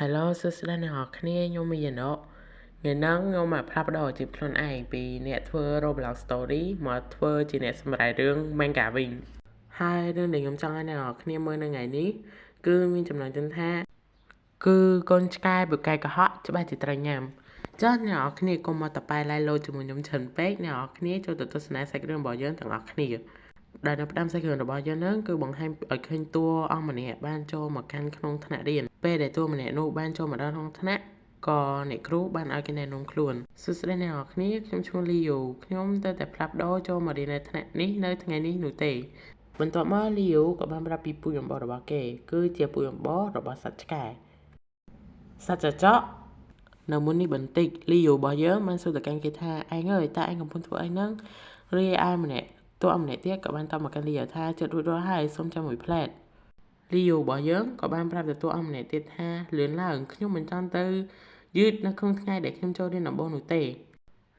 Hello សួស្តីអ្នកនរគ្នាខ្ញុំមីយ៉ាណូថ្ងៃហ្នឹងខ្ញុំមកផ្លាស់ប្ដូរអាជីពខ្លួនឯងពីអ្នកធ្វើ Roblox Story មកធ្វើជាអ្នកសម្រាយរឿង Manga វិញហើយរឿងដែលខ្ញុំចង់ឲ្យអ្នកនរគ្នាមើលនៅថ្ងៃនេះគឺមានចំណងជើងថាគឺកូនឆ្កែបកែកុហកច្បាស់ជាត្រូវញ៉ាំចាស់អ្នកនរគ្នាកុំមកតប៉ែឡៃឡូជាមួយខ្ញុំច្រើនពេកអ្នកនរគ្នាចូលទៅទស្សនាសាច់រឿងរបស់យើងទាំងអស់គ្នាដែលនៅផ្ដើមសាច់រឿងរបស់យើងហ្នឹងគឺបង្ហាញឲ្យឃើញតួអង្គម្នាក់បានចូលមកកាន់ក្នុងថ្នាក់រៀនពេលដែលតួម្នាក់នោះបានចូលមកដល់ក្នុងថ្នាក់ក៏អ្នកគ្រូបានឲ្យគេណែនាំខ្លួនសួស្តីអ្នកនរគ្នាខ្ញុំឈ្មោះលីយ៉ូខ្ញុំទៅតែផ្លាស់ប្ដូរចូលមករៀននៅថ្នាក់នេះនៅថ្ងៃនេះនោះទេបន្ទាប់មកលីយ៉ូក៏បានប្រាប់ពីពូជអំបោះរបស់គេគឺជាពូជអំបោះរបស់សត្វឆ្កែសត្វចចកនៅមុននេះបន្តិចលីយ៉ូរបស់យើងបានសួរទៅកាន់គេថាឯងអើយតើឯងកំពុងធ្វើអីហ្នឹងរីឯម្នាក់តួអង្គម្នាក់ទៀតក៏បានតបមកកាន់លីយ៉ូថាចិត្តរួចរាល់ហើយសូមចាំមួយផ្លែតលីយ៉ូរបស់យើងក៏បានប្រាប់ទៅតួអង្គម្នាក់ទៀតថាលឿនឡើងខ្ញុំមិនចង់ទៅយឺតនៅក្នុងថ្ងៃដែលខ្ញុំចូលរៀនដំបូងនោះទេ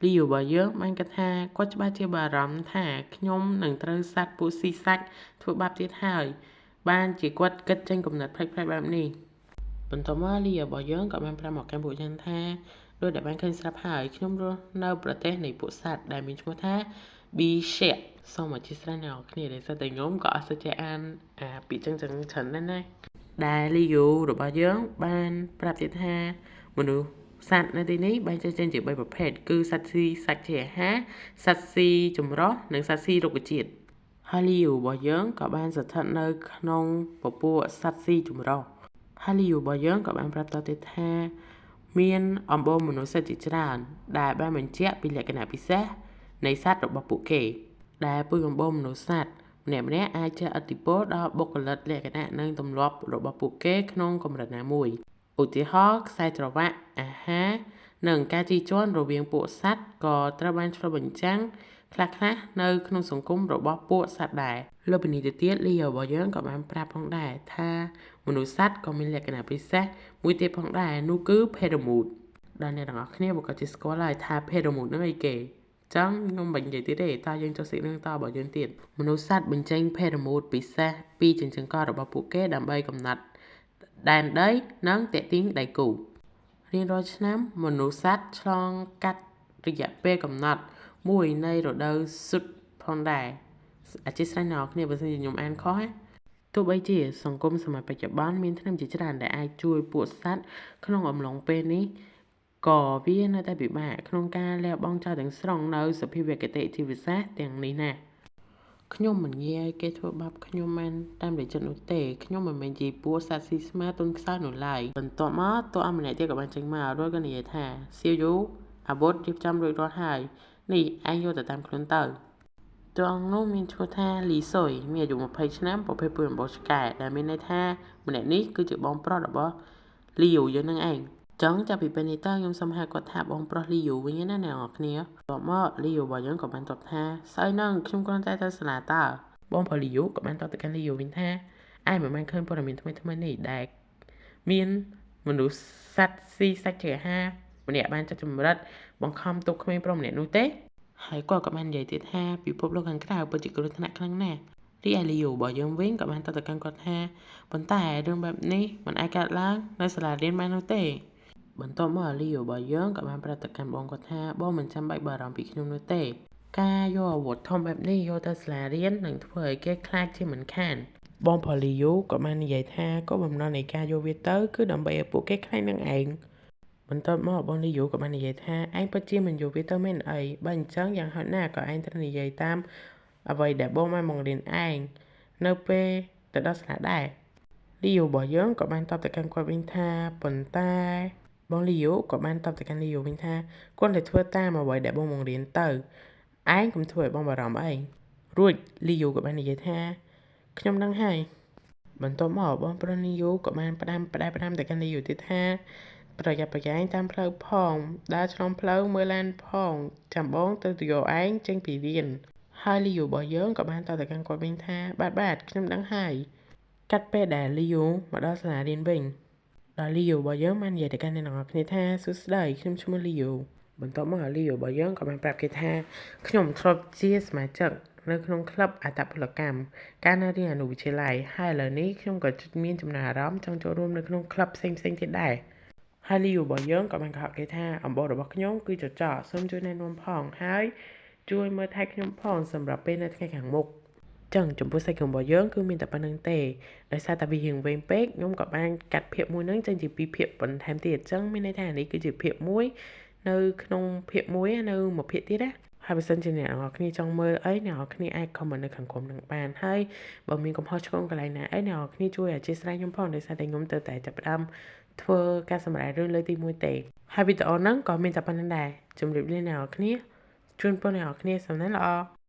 លីយ៉ូរបស់យើងបានគិតថាគាត់ច្បាស់ជាបារម្ភថាខ្ញុំនឹងត្រូវសត្វពួកស៊ីសាច់ធ្វើបាបទៀតហើយបានជាគាត់គិតចេញគំនិតប្លែកៗបែបនេះបន្ទាប់មកលីយ៉ូរបស់យើងក៏បានប្រាប់មកកាន់ពួកយើងថាដោយដែលបានឃើញស្រាប់ហើយខ្ញុំរស់នៅប្រទេសនៃពួកសត្វដែលមានឈ្មោះថាប៊ីရှៈសូមអធិស្ឋានអ្នកនរគ្នាដែលសិតតែខ្ញុំក៏អត់សូវចេះអានអាពាក្យចឹងចឹងច្រើនដែរណាដែលលីយ៉ូរបស់យើងបានប្រាប់ទៀតថាមនុស្សសត្វនៅទីនេះបែងចែកចេញជា3ប្រភេទគឺសត្វស៊ីសាច់ជាអាហារសត្វស៊ីចម្រុះនិងសត្វស៊ីរុក្ខជាតិហើយលីយ៉ូរបស់យើងក៏បានស្ថិតនៅក្នុងពពួកសត្វស៊ីចម្រុះហើយលីយ៉ូរបស់យើងក៏បានប្រាប់តទៀតថាមានអំបូរមនុស្សជាច្រើនដែលបានបញ្ជាក់ពីលក្ខណៈពិសេសនៃសត្វរបស់ពួកគេដែលពូជអំបូរមនុស្សសត្វម្នាក់ៗអាចជះឥទ្ធិពលដល់បុគ្គលិកលក្ខណៈនិងទម្លាប់របស់ពួកគេក្នុងកម្រិតណាមួយឧទាហរណ៍ខ្សែច្រវាក់អាហារនិងការជិះជាន់រវាងពួកសត្វក៏ត្រូវបានឆ្លុះបញ្ចាំងខ្លះៗនៅក្នុងសង្គមរបស់ពួកសត្វដែរលើសពីនេះទៅទៀតលីយ៉ូរបស់យើងក៏បានប្រាប់ផងដែរថាមនុស្សសត្វក៏មានលក្ខណៈពិសេសមួយទៀតផងដែរនោះគឺភេរ៉ូម៉ូតដែលអ្នកទាំងអស់គ្នាប្រាកដជាស្គាល់ហើយថាភេរ៉ូម៉ូតហ្នឹងអីគេចឹងខ្ញុំមិននិយាយទៀតទេតើយើងចុះសេចក្ដីតរបស់យើងទៀតមនុស្សសត្វបញ្ចេញភេរ៉ូម៉ូតពិសេសពីចិញ្ចឹមករបស់ពួកគេដើម្បីកំណត់ដែនដីនិងទាក់ទាញដៃគូរៀងរាល់ឆ្នាំមនុស្សសត្វឆ្លងកាត់រយៈពេលកំណត់មួយនៃរដូវស៊ុតផងដែរអធិស្ឋានអ្នកនរគ្នាបើសិនជាខ្ញុំអានខុសណាទោះបីជាសង្គមសម័យបច្ចុប្បន្នមានថ្នាំជាច្រើនដែលអាចជួយពួកសត្វក្នុងអំឡុងពេលនេះក៏វានៅតែពិបាកក្នុងការលះបង់ចោលទាំងស្រុងនៅសភាវគតិជីវសាស្ត្រទាំងនេះណាស់ខ្ញុំមិនងាយឲ្យគេធ្វើបាបខ្ញុំបានតាមតែចិត្តនោះទេខ្ញុំមិនមែនជាពួកសត្វស៊ីស្មាទុនខ្សោយនោះឡើយបន្ទាប់មកតួអង្គម្នាក់ទៀតក៏បានចេញមករួចក៏និយាយថាសៀវយូអាវុធរៀបចំរួចរាល់ហើយនេះឯងយកទៅតាមខ្លួនទៅតួអង្គនោះមានឈ្មោះថាលីស៊ុយមានអាយុ20ឆ្នាំប្រភេទពូជអំបូរឆ្កែដែលមានន័យថាម្នាក់នេះគឺជាបងប្រុសរបស់លីយូយើងនឹងឯងចឹងចាប់ពីពេលនេះទៅខ្ញុំសូមហៅគាត់ថាបងប្រុសលីយូវិញណាអ្នកនរគ្នាបន្ទាប់មកលីយូរបស់យើងក៏បានតបថាស្អីហ្នឹងខ្ញុំគ្រាន់តែទៅសាលាតើបងប្រុសលីយូក៏បានតបទៅកាន់លីយូវិញថាឯងមិនបានឃើញព័ត៌មានថ្មីថ្មីនេះដែលមានមនុស្សសត្វស៊ីសាច់ជាអាហារម្នាក់បានចាត់ចម្រិតបង្ខំទុកក្មេងប្រុសម្នាក់នោះទេហើយគាត់ក៏បាននិយាយទៀតថាពិភពលោកខាងក្រៅពិតជាគ្រោះថ្នាក់ខ្លាំងណាស់រីឯលីយូរបស់យើងវិញក៏បានតបទៅកាន់គាត់ថាប៉ុន្តែរឿងបែបនេះមិនអាចកើតឡើងនៅសាលារៀនបាននោះទេបន្ទាប់មកលីយូរបស់យើងក៏បានប្រាប់ទៅកាន់បងគាត់ថាបងមិនចាំបាច់បារម្ភពីខ្ញុំនោះទេការយកអាវុធធំបែបនេះយកទៅសាលារៀននឹងធ្វើឲ្យគេខ្លាចជាមិនខានបងផលលីយូក៏បាននិយាយថាគោលបំណងនៃការយកវាទៅគឺដើម្បីឲ្យពួកគេខ្លាចនឹងឯងបន្ទាប់មកបងលីយូក៏បាននិយាយថាឯងពិតជាមិនយកវាទៅមែនអីបើអញ្ចឹងយ៉ាងហោចណាស់ក៏ឯងត្រូវនិយាយតាមអ្វីដែលបងបានបង្រៀនឯងនៅពេលទៅដល់សាលាដែរលីយូរបស់យើងក៏បានតបទៅកាន់គាត់វិញថាប៉ុន្តែបងលីយូក៏បានតបទៅកាន់លីយូវិញថាគាត់តែធ្វើតាមអ្វីដែលបងបង្រៀនទៅឯងកុំធ្វើឲ្យបងបារម្ភអីរួចលីយូក៏បាននិយាយថាខ្ញុំដឹងហើយបន្ទាប់មកបងប្រុសលីយូក៏បានផ្ដាំផ្ដែផ្ដាំទៅកាន់លីយូទៀតថាប្រយ័ត្នប្រយែងតាមផ្លូវផងដើរឆ្លងផ្លូវមើលឡានផងចាំបងទៅយកឯងចេញពីរៀនហើយលីយូរបស់យើងក៏បានតបទៅកាន់គាត់វិញថាបាទខ្ញុំដឹងហើយកាត់ពេលដែលលីយូមកដល់សាលារៀនវិញដល់លីយូរបស់យើងបាននិយាយទៅកាន់អ្នកទាំងអស់គ្នាថាសួស្តីខ្ញុំឈ្មោះលីយូបន្ទាប់មកលីយូរបស់យើងក៏បានប្រាប់គេថាខ្ញុំធ្លាប់ជាសមាជិក នៅក្នុងក្លឹបអត្តពលកម្មកាលនៅរៀនអនុវិទ្យាល័យហើយឥឡូវនេះខ្ញុំក៏មានចំណារអារម្មណ៍ចង់ចូលរួមនៅក្នុងក្លឹបផ្សេងៗទៀតដែរហើយលីវរបស់យើងក៏បានកុហកគេថាអំបោសរបស់ខ្ញុំគឺចចកសូមជួយណែនាំផងហើយជួយមើលថែខ្ញុំផងសម្រាប់ពេលនៅថ្ងៃខាងមុខចឹងចំពោះសាច់រឿងរបស់យើងគឺមានតែប៉ុណ្្នឹងទេដោយសារតែវារៀងវែងពេកខ្ញុំក៏បានកាត់ភាគមួយហ្នឹងចេញជាពីរភាគបន្ថែមទៀតចឹងមានន័យថានេះគឺជាភាគមួយនៅក្នុងភាគមួយនៅមួយភាគទៀតណាហើយបើសិនជាអ្នកនរគ្នាចង់មើលអីអ្នកនរគ្នាអាច comment នៅខាងក្រោមនឹងបានហើយបើមានកំហុសឆ្គងកន្លែងណាអីអ្នកនរគ្នាជួយអធ្យាស្រ័យខ្ញុំផងដោយសារតែខ្ញុំទៅតែចាប់ផ្ដើមធ្វើការសម្រាយរឿងលើកទី1ទេហើយវីដេអូហ្នឹងក៏មានតែប៉ុណ្្នឹងដែរជម្រាបលាអ្នកនរគ្នាជូនពរអ្នកនរគ្នាសំណាងល្អ។